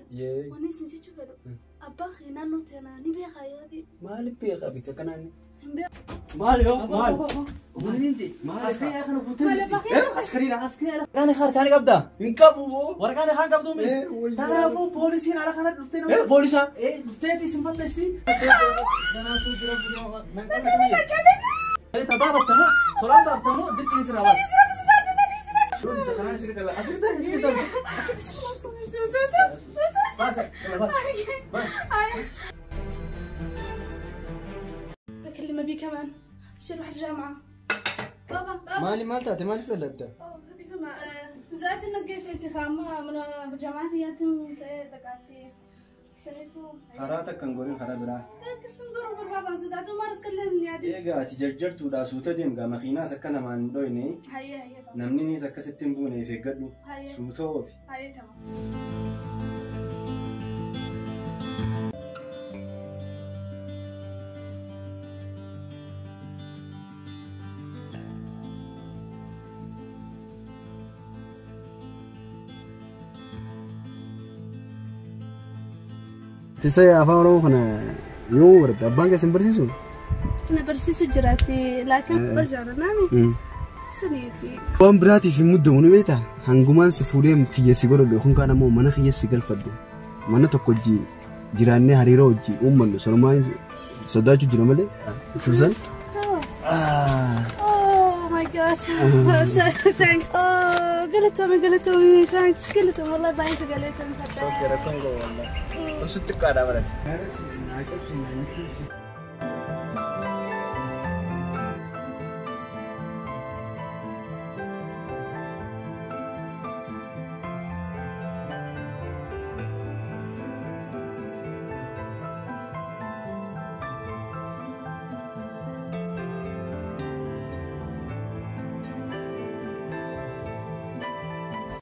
Wanni isin jechuu fedhu abbaan kee naannoo teenaa ni beekaa yaadi. Maaliif beekaa bika kanaan? Hin beeku. Maal yoo maal? Askariidha kana guutuu. Askariidha. Askariidha. Waraqaan harkaan qabdaa? Hin qabu boo. Waraqaan harkaan qabduu mi? Kanaafuu poolisiin ala kana dhuftee nama. Poolisa. Dhufteeti isin fattashti. Kanaafuu jira jira. Tabaabattamoo tolaan baaftamoo dirqiin sirraa baasa. بكلم ابي كمان عشان اروح الجامعة. بابا بابا. Maali maal taate maaliif lallabda? زعلت انك قيسيتي خامة من بالجامعة هي تم دقاتي سنفو Karaa takka hin gorin karaa biraa. قسم ضرب بابا زداتو ما كلمني عادي. Egaa ati jarjartuudha suuta deemgaa makiinaas akka namaan hin dhoyne هيا هيا بابا. namninis akkasitti hin buune of eeggadhu. هيا. Suuta oofi. هيا تمام. Tisa afaan Oromoo kana yoo baratte abbaan keessan barsiisu? أنا برسيس جراتي لكن برجع نامي سنيتي. Waan biraatiif hin muddamu ni beektaa? Hangumaan si fuudhee tiyya si godhadhu yookaan kaan ammoo mana kiyya si galfadhu. Mana tokko hojii jiraannee hariiroo hojii uummannu sanumaan sodaachuu jira malee. Suusan? Oh my gosh. Thanks. Oh, قلتهم قلتهم thanks قلتهم والله باين قلتهم. Kun sitti xiqqaadha barate.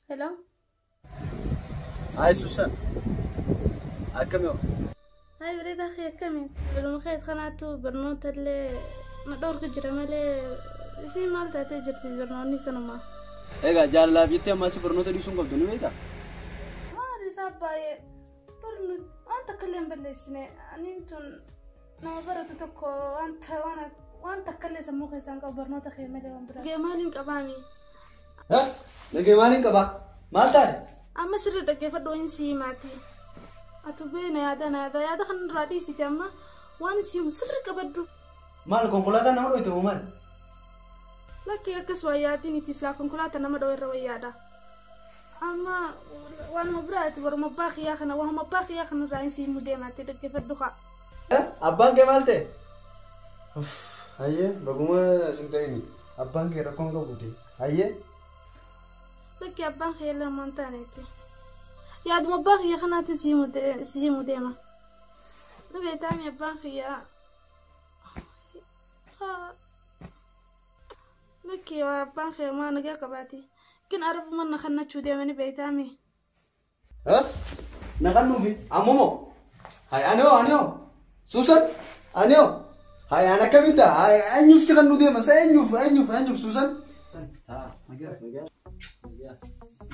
Hello. Hayi Suusan. Akkam yoo? هاي بريد أخي كميت بالمخيط خناتو برنوت اللي ندور كجرا مالي زي مالتا تجرتي برنوني سنما. Egaa jaalalaaf jettee ammaas barnoota dhiisuun qabdu ni beektaa? ما رسابة برنو أنت كلم بالليسنة أنتن نما برتو تكو أنت وأنا وأنت كلم سموك سانك برنوت أخي مالي وأنا جمالين قبامي. Nagee maaliin qabaa? Maal taate? Amma sirri dhaggeeffadhu waan si himaati. Atu beena yaada na yaada yaada kan irraa dhiisite amma waan si himu sirri qabaddu. Maal konkolaataan nama dhoyte moo maal? Lakkii akkas wayyaatiin itti silaa konkolaataa nama dhoo irra wayyaadha. Amma waanuma biraati waruma abbaa kiyyaa kana waanuma abbaa kiyyaa kana irraa si himu deemaatti dhaggeeffadhu kaa. Abbaan kee maal ta'e? Hayyee baguma sin ta'ini. Abbaan kee rakkoon qabuuti. Hayyee. Lakkii abbaan kiyya lamaan taaneeti. Yaaduma abbaa kiyya kanaatti si himu deema. Nu beektaami abbaan kiyyaa. Lakkii abbaan kiyya maa nagaa qabaati. Kin arabuma na kannachuu deemani beektaami. Na kannuufi ammoo moo? Hayi ani hoo ani hoo? Suusan ani hoo? Hayi ani akkamiin ta'a? Hayi eenyuuf si kannuu deema? Sa eenyuuf eenyuuf eenyuuf Suusan? Nagaa nagaa nagaa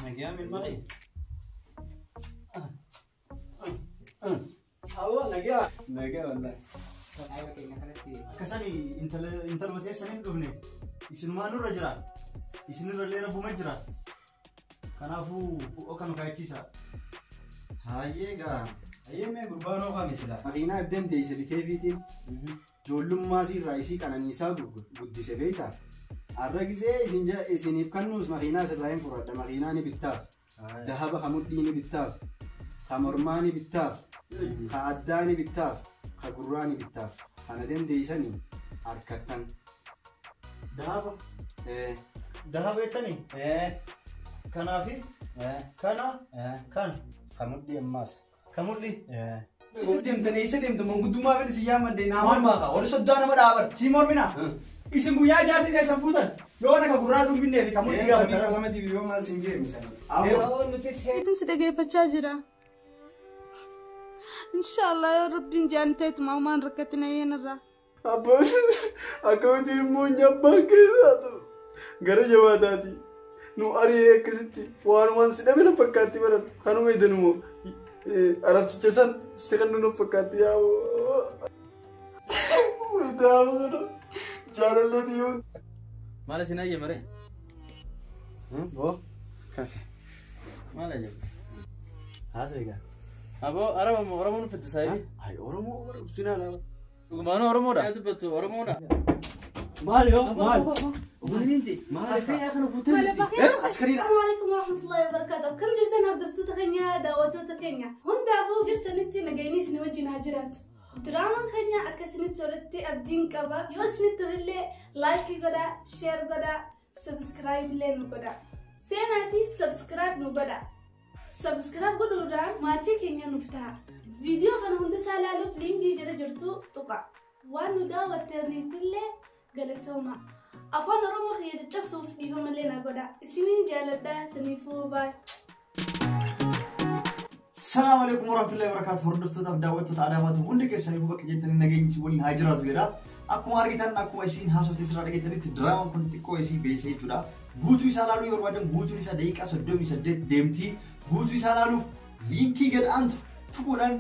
nagaa milmaqee. Awwa nagaa nagaa wallahi. Akkasani intaluma teessaniif dhufne isinumaa nurra jira isinirra illee rabbuma jira kanaafuu oka nu kaachiisa. Hayyee gaa hayyee mee gurbaan oofame sila. Makiinaa ibdeen deeyse bitee fiitiin ijoollummaa siirraa isii qananiisaa guddise beektaa? Har'a gisee isiniif kennuus makiinaa sirraa hin fudhadha makiinaa ni bittaaf. Dahaba ka mudhii ni bittaaf. Ka mormaa ni bittaaf. Ka addaa ni bittaaf. Ka gurraa ni bittaaf. Kana dandeessanii harkattan. Dahaba. Dahaba jettanii? Kanaafi? Kana? Kana. Ka mudhii ammaas. Ka mudhii? Isa deemtan eessa deemtan manguddummaa fedhe si yaammadde naa mormaa kaa warri soddaa nama dhaaban. Si mormina? Isin guyyaa jaartii teessan fuutan yoo naga gurraa tun binnee fi ka mudhii gaafatan. Lama dibii maal sin jeemi sana. Itin si dhaggeeffachaa jira. Inshaallah yoo rabbiin jaan ta'eetuma uumaan rakkatina yeenarraa. Abbaan akkamitti immoo abbaan keessaatu gara jabaataati. Nu ari'ee akkasitti waanumaan si dhabe na fakkaatti baran kanuma idanuma Arabticha san si kan nuuf fakkaatti yaa. Daama kana jaalalleeti yoo. Maal isin hayyamare? Boo. Maal hayyamu? Haasa egaa. Aboo Araba moo Oromoon uffatti saayibi? Ay Oromoo sinaa laa. Dhugumaanuu Oromoodha. Yaa dubbattu Oromoodha. Maal yoo maal? Maaliinti? Maal? Askarii kana guutuu Wala jirti. bakka. Askariidha. Assalamu alaikum warahmatullahi wabarakatuh. Akkam jirtan hordoftoota keenya, daawwattoota keenya. Hundaafuu jirtanitti nagayni isin wajjin haa jiraatu. Diraamaan keenya akka isinitti toletti abdiin qaba. Yoo isinitti tolellee like godhaa, share godhaa, subscribe illee nu godhaa. Seenaatii subscribe nu godhaa. Subscribe godhuudhaan maatii keenya nuuf ta'a. Viidiyoo kana hundasaa ilaaluuf liinkii jala jirtu tuqa. Waan nu daawwattaniif illee galatooma. Afaan Oromoo kiyya caccabsuuf dhiifama illee na godha. Isiniin jaaladha, isiniifuu baay'ee. Salaamu alaikum warahmatullahi wabarakatuh. Hordoftootaaf daawwattoota Adaamaatu hundi keessaniifuu bakka jettanii nageenyi isin waliin haa jiraatu jedha. Akkuma argitan, akkuma isin haasofte sirraa dhageettanitti, diraamaan kun xiqqoo isii beesee jechuudha. Guutuu isaa ilaaluu yoo barbaadan, guutuun isaa daqiiqaa 38 deemti. Guutuu isaa ilaaluuf liinkii gad aantu tuquudhaan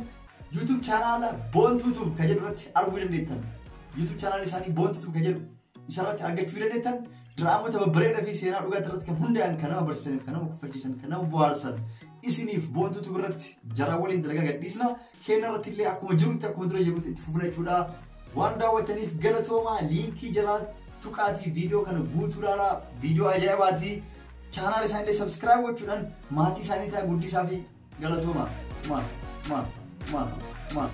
YouTube chaanaala Boontuu Tube kan jedhu irratti arguu dandeettan. YouTube chaanaala isaanii Boontuu Tube kan jedhu isarratti argachuu dandeettan. Diraamota babbareedaa fi seenaa dhugaatti irratti kan hundaa'an, kan nama barsiisaniif, kan nama kufachiisan, kan nama bohaarsan isiniif Boontuu Tube irratti jara waliin dalagaa gadhiisna. Keenya irratti illee akkuma jirutti, akkuma dura jirutti itti fufna jechuudha. Waan daawwattaniif galatoomaa. Liinkii jalaa tuqaatii viidiyoo kana guutuu ilaalaa, viidiyoo ajaa'ibaati. Chaanaal isaanii illee subscribe gochuudhaan maatii isaanii ta'a, guddisaa fi galatooma. Ma ma ma.